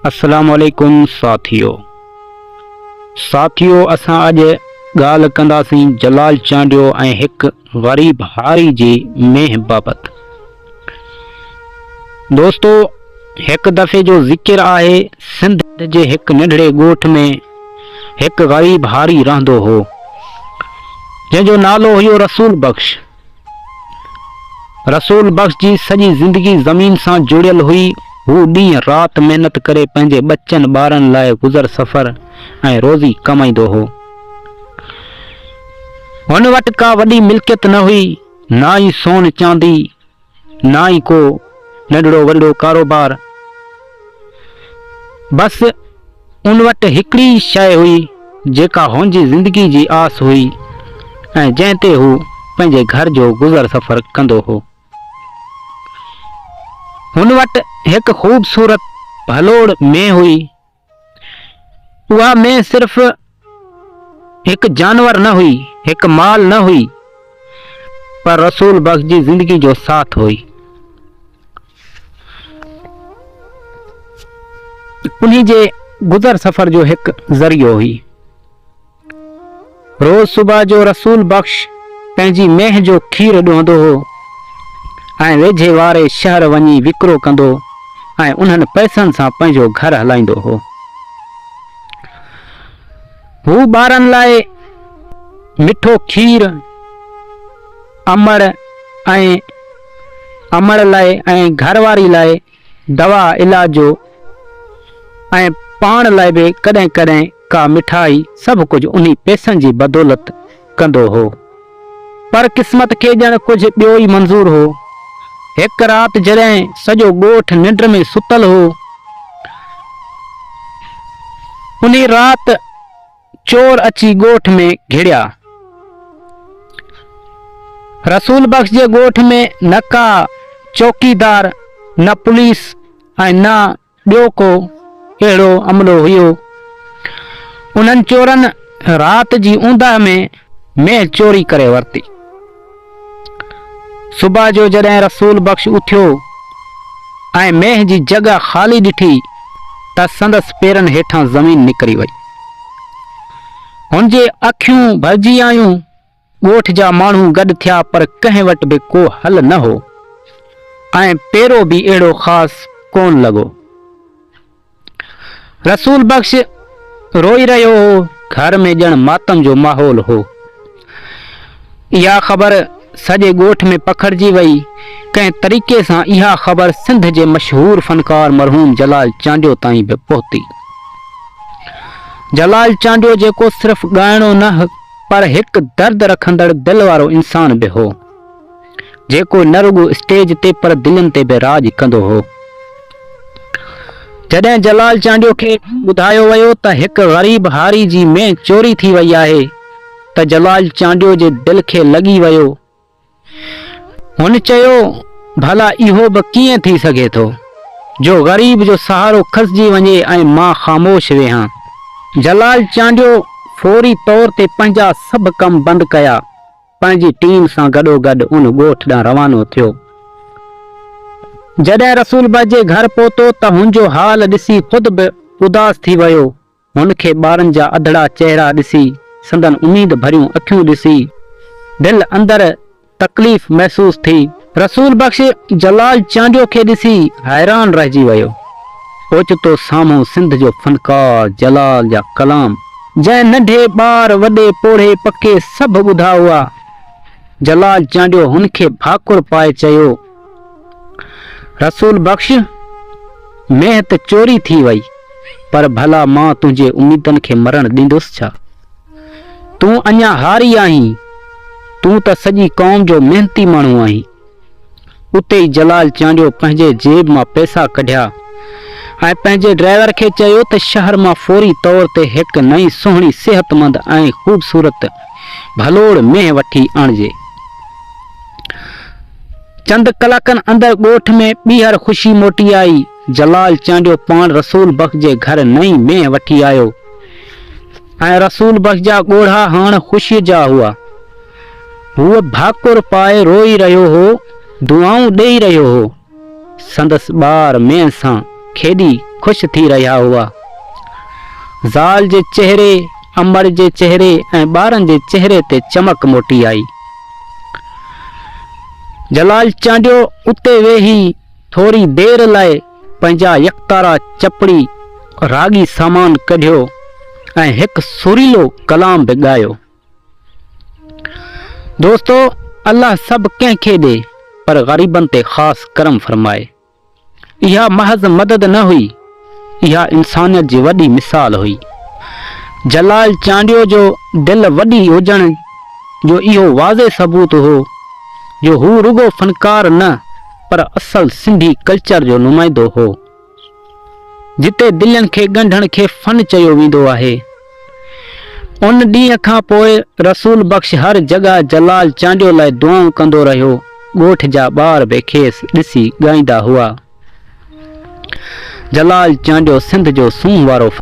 السلام عليڪم ساٿيو ساٿيو اسان اڄ ڳالهه ڪنداسين جلال چانڊيو ۽ هڪ غريب هاري جي مينهن بابت دوستو هڪ دفعي جو ذڪر آهي سنڌ جي هڪ ننڍڙي ڳوٺ ۾ هڪ غريب هاري رهندو هو جنهن جو نالو هيو رسول بخش رسول بخش جي سڄي زندگي زمين سان جڙيل هئي. هو ڏينهن رات محنت ڪري پنهنجي ٻچن ٻارن لاء گذر سفر ۽ روزي ڪمائيندو هو. هن وٽ ڪا وڏي ملڪيت نه هئي، نه ئي سون چاندي، نه ئي ڪو ننڍڙو وڏڙو ڪاروبار. بس ان وٽ هڪڙي ئي شيء هئي جيڪا هن جي زندگي جي آس هئي ۽ جنهن تي هو پنهنجي گهر جو گذر سفر ڪندو هو. هن وٽ هڪ خوبصورت ڀلوڙ مينهن هئي. اها مينهن صرف هڪ جانور نه هئي، هڪ مال نه هئي، پر رسول بخش جي زندگي جو ساٿ هئي. انهي جي گذر سفر جو هڪ ذريعو هئي. روز صبح جو رسول بخش پنهنجي مينهن جو کير ڏوهندو هو ۽ ويجهي واري شهر وڃي وڪرو ڪندو ۽ انهن پئسن سان پنهنجو گهر هلائيندو هو. هو ٻارن لاء مٺو کير، امڙ ۽ امڙ لاء ۽ گهر واري لاء دوا علاج جو ۽ پاڻ لاء به ڪڏهن ڪڏهن ڪا مٺائي سڀ ڪجهه انهي پئسن جي بدولت ڪندو هو. پر قسمت کي ڄڻ ڪجهه ٻيو ئي منظور هو. هڪ رات جڏهن سڄو ڳوٺ ننڊ ۾ ستل هو، انهي رات چور اچي ڳوٺ ۾ گهڙيا. رسول بخش جي ڳوٺ ۾ نه ڪا چوڪيدار، نه پوليس ۽ نه ٻيو ڪو اهڙو عملو هيو. انهن چورن رات جي اونداهه ۾ مينهن چوري ڪري ورتي. صبح جو جڏهن رسول بخش اٿيو ۽ مينهن جي جڳهه خالي ڏٺي ته سندس پيرن هيٺان زمين نڪري وئي. هن جي اکيون ڀرجي آيون. ڳوٺ جا ماڻهو گڏ ٿيا پر ڪنهن وٽ به ڪو حل نه هو ۽ پيرو به اهڙو خاص ڪونه لڳو. رسول بخش روئي رهيو هو، گهر ۾ ڄڻ ماتم جو ماحول هو. اها خبر سڄي ڳوٺ ۾ پکڙجي وئي. ڪنهن طريقي سان اها خبر سنڌ جي مشهور فنڪار مرحوم جلال چانڊيو تائين به پهتي. جلال چانڊيو جيڪو صرف ڳائڻو نه پر هڪ درد رکندڙ دل وارو انسان به هو. جيڪو نه رڳو اسٽيج تي پر دلين تي به راڄ ڪندو هو. جڏهن جلال چانڊيو کي ٻڌايو ويو ته هڪ غريب هاري جي مينهن چوري ٿي وئي آهي ته جلال چانڊيو جي دل کي لڳي ويو. هن چيو ڀلا اهو به ڪيئن ٿي سگهي ٿو جو غريب جو سهارو کسجي وڃي ۽ مان خاموش ويهان. جلال چانڊيو فوري طور تي پنهنجا سڀ ڪم بند ڪيا. پنهنجي ٽيم سان گڏوگڏ ان ڳوٺ ڏانهن روانو ٿيو. جڏهن رسول بخش جي گهر پهتو ته هن جو حال ڏسي خود به اداس ٿي ويو. هن کي ٻارن جا اڌڙا چهرا ڏسي، سندن اميد ڀريون اکيون ڏسي، دل اندر تڪليف محسوس ٿي. رسول بخش جلال چانڊيو کي ڏسي حيران رهجي ويو. اوچتو سامهون سنڌ جو فنڪار جلال جا ڪلام جنهن ننڍي ٻار، وڏي پوڙهي، پڪي سڀ ٻڌا هئا. جلال چانڊيو هن کي ڀاڪر پائي چيو، رسول بخش! مينهن ته چوري ٿي وئي، پر ڀلا مان تنهنجي اميدن کي مرڻ ڏيندس ڇا؟ تون اڃا هاري آهين، تون ته سڄي قوم جو محنتي ماڻهو آهين. اتي ئي جلال چانڊيو پنهنجي جيب مان پئسا ڪڍيا ۽ پنهنجي ڊرائيور کي چيو ته شهر مان فوري طور تي هڪ نئين سهڻي صحتمند ۽ خوبصورت ڀلوڙ مينهن وٺي آڻجي. چند ڪلاڪن اندر ڳوٺ ۾ ٻيهر خوشي موٽي آئي. جلال چانڊيو پاڻ رسول بخش جي گهر نئين مينهن وٺي آيو ۽ رسول بخش جا ڳوڙها هاڻ خوشيء جا هئا. هو ڀاڪر پائي روئي رهيو هو، دعائون ڏيئي رهيو هو. سندس ٻار مينهن سان کيڏي خوش ٿي رهيا هئا. زال جي چهري، امڙ جي چهري ۽ ٻارن جي چهري تي چمڪ موٽي آئي. جلال چانڊيو اتي ويهي ٿوري دير لاء پنهنجا يڪتارا چپڙي راڳي سامان ڪڍيو ۽ هڪ سريلو ڪلام به ڳايو. دوستو الله سڀ ڪنهن کي ڏي پر غريبن تي خاص ڪرم فرمائي. اها محض مدد نه هئي، اها انسانيت جي وڏي مثال هئي. جلال چانڊيو جو دل وڏي هجڻ جو اهو واضح ثبوت هو جو هو رڳو فنڪار نه پر اصل سنڌي ڪلچر جو نمائندو هو. جتي دلين کي ڳنڍڻ کي فن چيو ويندو آهي. ان ڏينهن کان پوء رسول بخش هر جڳهه جلال چانڊيو لاء دعائون ڪندو رهيو. ڳوٺ جا ٻار به کيس ڏسي ڳائيندا هئا. جلال چانڊيو سنڌ جو سونهن وارو.